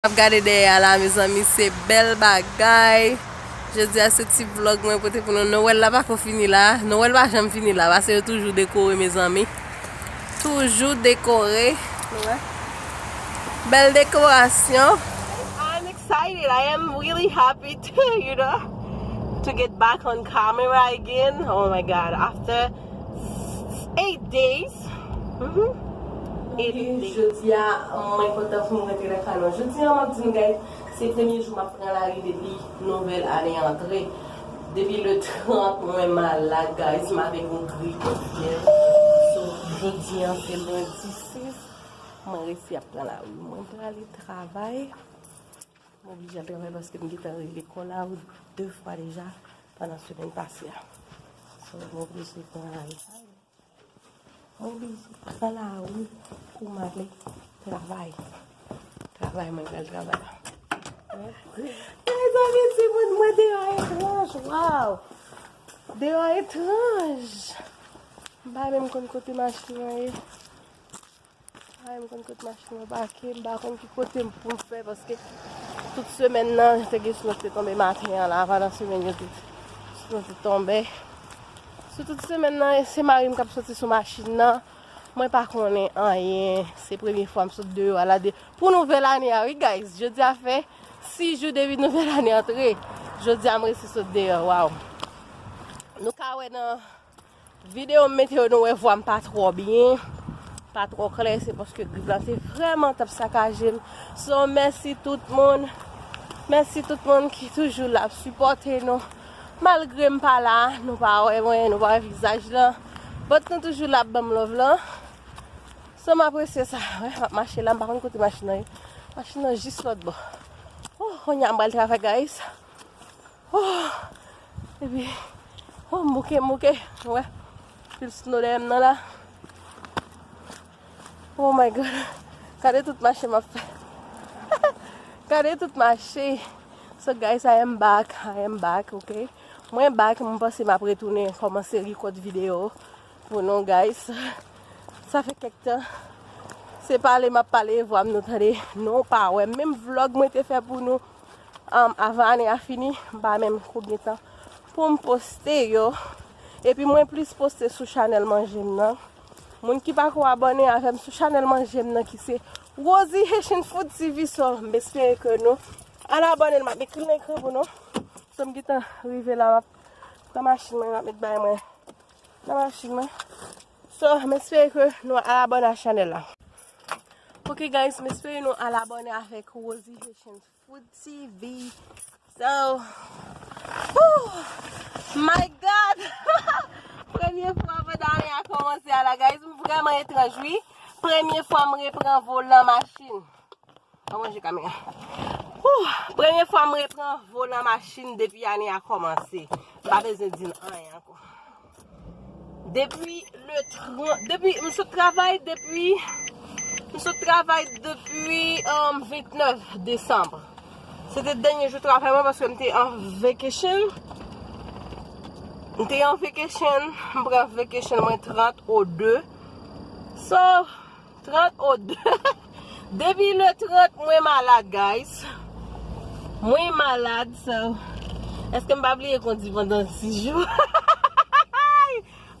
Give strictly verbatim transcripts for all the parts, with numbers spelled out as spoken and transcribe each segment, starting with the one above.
Ap gade dèyè a la, mezanmi, se bèl bagay. Jodi a, se ti vlog mwen pote pou nou. Nwèl la pako fini la. Nwèl pa janm fini la, paske yo toujou dekore, mezanmi. Toujou dekore. Nou wè? Bèl dekorasyon. I'm excited. I am really happy to, you know, to get back on camera again. Oh my God. After eight days. Mhm. Eight days. Jodi a, mwen kontan pou mwen rantre nan kay mwen. Jodi a, m ap di nou, guys, se premye jou m ap pran lari depi nouvèl ane antre. Depi le trant, mwen malad, guys, m avèk yon grip, yon fyèv. So, jodi a, se lendi sis, mwen resi ap pran lari. Mwen prale travay. Mwen oblije al travay paske m gentan rele kò la de fwa deja pandan semèn pase a. So, mwen oblije pran lari. Mwen oblije pran lari pou m ale travay. Travay, mwen pral travay. Mezanmi, timoun, mwen deyò etranj, waw! Deyò etranj! M pa menm konn kote machin nan ye. Ay, m konn kote machin mwen pake, m pa konn ki kote m pou m fè, paske tout semèn nan, te gen sno ki te tonbe maten an la, pandan semèn yo te, sno te tonbe. Sou tout semèn nan, se mari m k ap soti sou machin nan. Mwen pa konnen anyen, se premye fwa m sot deyò a la de, pou nouvèl ane a, wi, guys. Jodi a fè sis jou depi nouvèl ane antre. Jodi a, m resi sot deyò, waw. Nou ka wè nan videyo m mete yo, nou wè vwa m pa twò byen, pa twò klè, se paske grip la te vrèman t ap sakaje m. So, mèsi tout moun. Mèsi tout moun ki toujou la ap sipòte nou. Malgre m pa la, nou pa wè mwen, nou pa wè vizaj lan. But nou toujou la ap ban m love lan. So, m apresye sa. Wè, m ap mache la, m pa konn kote machin nan ye. Machin nan jis lòt bò. Oh, kounye a m pral travay, guys. Oh, epi, oh, m bouke, m bouke. Wè, pil sno dèyè m nan la. Oh my God. Gade tout mache m ap fè. Gade tout mache. So, guys, I am back. I am back, ok? Mwen back, mwen panse m ap retounen kòmanse record videyo pou nou, guys. Sa fè kèk tan. Se pale m ap pale, vwa m nou tande. Nou pa wè menm vlog mwen te fè pou nou, um, avan ane a fini, m pa menm konbyen tan pou m poste yo. Epi mwen plis poste sou chanèl manje m nan. Moun ki pako abòne avè m sou chanèl manje m nan ki se Rosie Haitian Food T V, so m espere ke nou al abòne l, m ap ekri l nan ekran pou nou. So m gentan rive la, m ap pran machin mwen, m ap met bagay mwen nan machin mwen. So, m espere ke nou al abòne a chanèl la. Ok, guys, m espere nou al abòne avèk Rosie Haitian Food T V. So, whew, my God! Premye fwa pandan ane a kòmanse a la, guys, m vrèman etranj, wi. Premye fwa m repran volan machin. An manje kamera. Whew, premye fwa m repran volan machin depi ane a kòmanse. M pa bezwen di n anyen ankò. Depi le trant, depi m sot travay depi, m sot travay depi, um, ventnèf desanm. Se te dènye jou travay mwen paske m te an vacation. M te an vacation, m pran vacation mwen trant o de. So, trant o de. Depi le trant, mwen malad, guys. Mwen malad, so. Èske m pa bliye kondi pandan sis jou?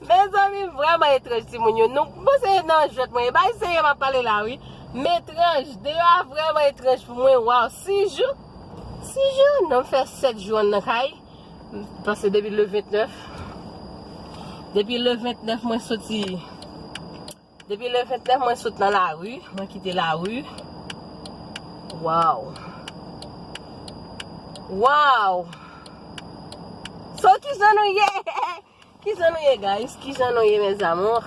Mezanmi, m vrèman etranj, timoun yo. Nou, mwen se nan jwèt mwen. E bay serye m ap pale la, wi. M etranj. Deyò a vrèman etranj pou mwen. Waw, sis jou? Sis jou? Non, m fè sèt jou anndan kay. Paske depi le ventnèf. Depi le ventnèf, mwen soti. Depi le ventnèf, mwen sot nan lari, mwen kite lari. Waw. Waw. So, kijan nou ye? Kijan nou ye, guys? Kijan nou ye, mes amours?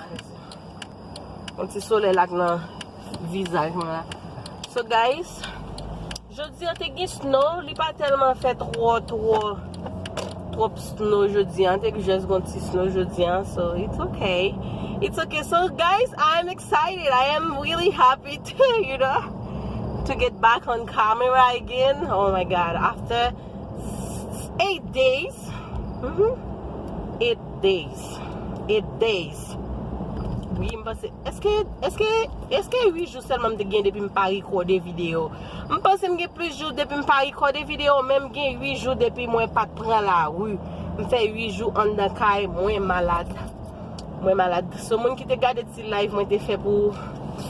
Yon ti solèy la k nan vizaj mwen la. So, guys, jodi a te gen snow, li pa tèlman fè twò, twò, twòp snow jodi a. Te just gon ti snow jodi a, so it's okay. It's okay. So, guys, I'm excited. I am really happy to, you know, to get back on camera again. Oh my God. After s-, eight days. Mm-hmm. Eight days. Eight days. Wi, m panse, èske, èske, èske uit jou sèlman m te gen depi m pa rekòde videyo? M panse m gen plis jou depi m pa rekòde videyo, men m gen uit jou depi mwen pa t pran lari. M fè uit jou anndan kay, mwen malad. Mwen malad. So, moun ki te gade ti live mwen te fè pou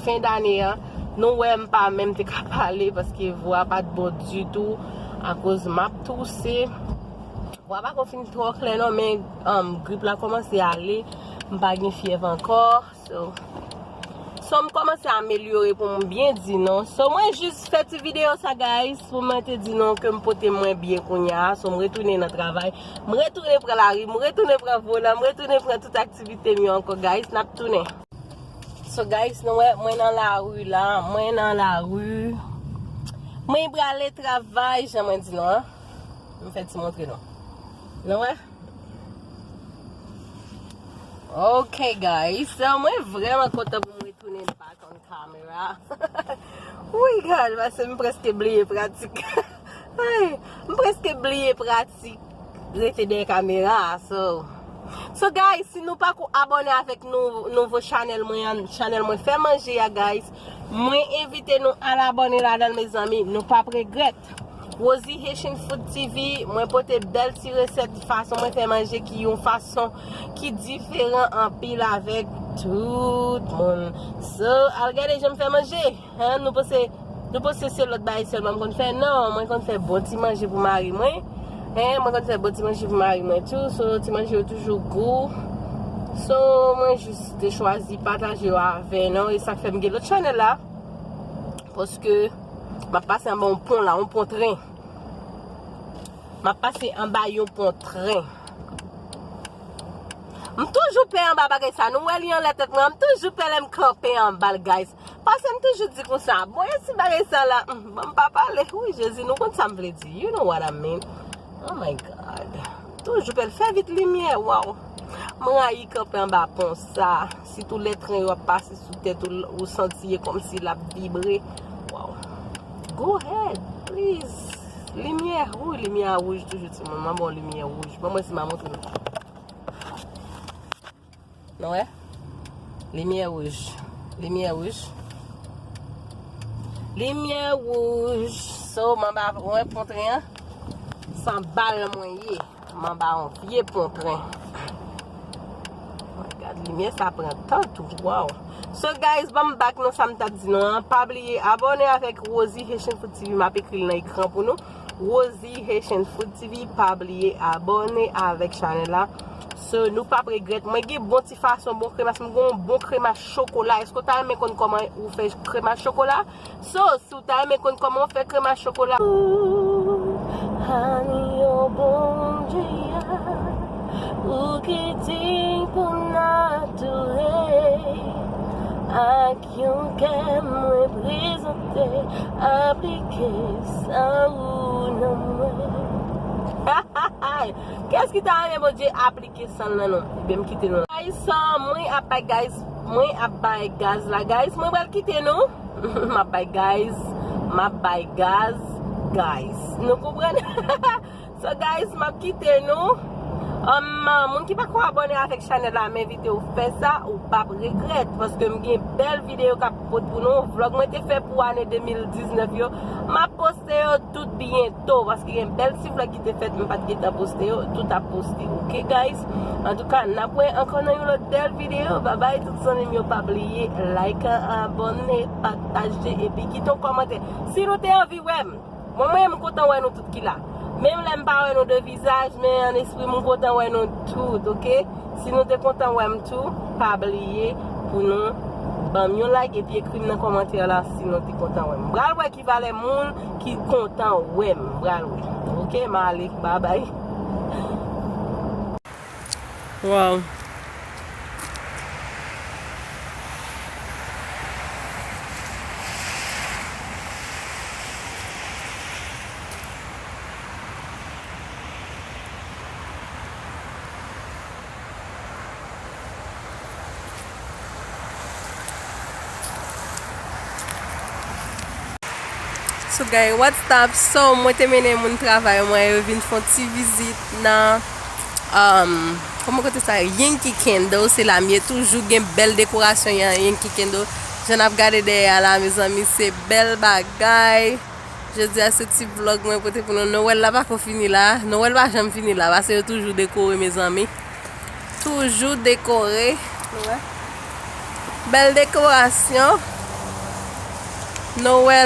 fen dane an, nou wè m pa menm te ka pale paske vwa pa t bon ditou akoz m ap touse. Vwa pa ko fin twò klè non, men, um, grip la kòmanse ale. M pa gen fyèv ankò. So, so m kòmanse amelyore pou m byen di nou. So, mwen jis fè ti videyo sa, guys, pou mwen te di nou ke m pote mwen byen kounye a. So, m retounen nan travay. M retounen pran lari. M retounen pran volan. M retounen pran tout aktivite m yo ankò, guys. N ap tounen. So, guys, nou wè, mwen nan lari la. Mwen nan lari. Mwen prale travay, jan mwen di nou an. M fè ti montre nou. Nou wè? Ok, guys. So, mwen vrèman kontan pou mwen retounen back on camera. Wi, God, paske m prèske bliye pratik. Ay, m prèske bliye pratik rete dèyè kamera. So, so, guys, si nou pako abòne avèk nou, nouvo chanèl mwen an, chanèl mwen Fè Manje a, guys, mwen envite nou al abòne ladan l, mezanmi. Nou p ap regrèt. Rosie Haitian Food T V, mwen pote bèl ti resèt fason mwen fè manje ki yon fason ki diferan anpil avèk tout moun. So, al gade jan m fè manje. Hein, nou panse, nou panse se lòt bagay sèlman m konn fè. Non, mwen konn fè bon ti manje pou mari mwen. Hein, mwen konn fè bon ti manje pou mari mwen tou. So, ti manje yo toujou gou. So, mwen jis te chwazi pataje yo avè nou. E sa k fè m gen lòt chanèl la. Paske m ap pase anba yon pon la, yon pon tren. M ap pase anba yon pon tren. M toujou pè anba bagay sa. Nou wè li anlè tèt mwen. M toujou pè lè m kanpe anba l, guys. Paske m toujou di konsa, bon, e ti bagay sa la, hmm, bon, m pa pale. Wi, Jezi, nou konn sa m vle di. You know what I mean. Oh my God. Toujou pè l fè vit limyè, waw. M rayi kanpe anba pon sa. Sitou lè tren yo ap pase sou tèt ou, ou santi e kòmsi l ap vibre. Waw. Go ahead, please. Limyè, wi, limyè a wouj toujou, timoun. Mwen bon limyè wouj. Ban mwen si m a montre nou. Nou wè? Limyè wouj. Limyè wouj. Limyè wouj. So, m anba, wè pon tren an? Se anba l mwen ye. M anba yon vye pon tren. Mwen gad limyè sa pran tan tou. Wow. So, guys, ban m back nan sa m t ap di nou an. Pa bliye abòne avèk Rosie Haitian Food T V. M ap ekri l nan ekran pou nou. Rosie Haitian Food T V, pa bliye abòne avèk chanèl la. So, nou p ap regrèt. Mwen gen bon ti fason bon kremas. Mwen gen yon bon kremas chokola. Èske w ta renmen konn kòman ou fè kremas chokola? So, si w ta renmen konn kòman w fè kremas chokola? Ani o Bondye a, ou ki diy pou n adore. Ak yon kè mwen prezante, aplike san ou nan mwen. Kiyès ki ta renmen Bondye aplike san l nan nou? Ebyen, m kite nou la. Guys, mwen ap bay, guys, mwen ap bay gaz la, guys. Mwen pral kite nou. M ap bay, guys, m ap bay gaz, guys. Nou konprann? So, guys, m ap kite nou. Um, moun ki pako abòne avèk chanèl la, m envite w fè sa, ou p ap regrèt, paske m gen bèl videyo k ap pot pou nou. Vlòg mwen te fè pou ane de mil diznèf yo, m ap poste yo tout byento, paske gen bèl ti vlòg ki te fèt, m pa t gentan poste yo, tout ap poste, ok, guys? Antouka, n ap wè ankò nan yon lòt bèl videyo. Babay, tout zanmi m yo, pa bliye like, abòne, pataje, epi kite yon kòmantè. Si nou te anvi wè m, Mwen, mwen, m kontan wè nou tout ki la. Menm lè m pa wè nou de vizaj, men an espri m, m kontan wè nou tout, ok? Si nou te kontan wè m tou, pa bliye pou nou ban m yon like epi ekri m nan kòmantè la si nou te kontan wè m. M pral wè ki valè moun ki kontan wè m. M pral wè. Ok, m ale. Babay. Wow. So, guys, what's up? So, mwen te mennen moun travay mwen, yo vin fè yon ti vizit nan, um, Kòman kote sa yo? Yankee Candle, se la m ye. Toujou gen bèl dekorasyon Yankee Candle. Jan n ap gade dèyè a la, mezanmi, se bèl bagay. Jodi a se ti vlog mwen pote pou nou. Nwèl la pako fini la. Nwèl pa janm fini la, paske yo toujou dekore, mezanmi. Toujou dekore. Nou wè? Bèl dekorasyon. Nwèl.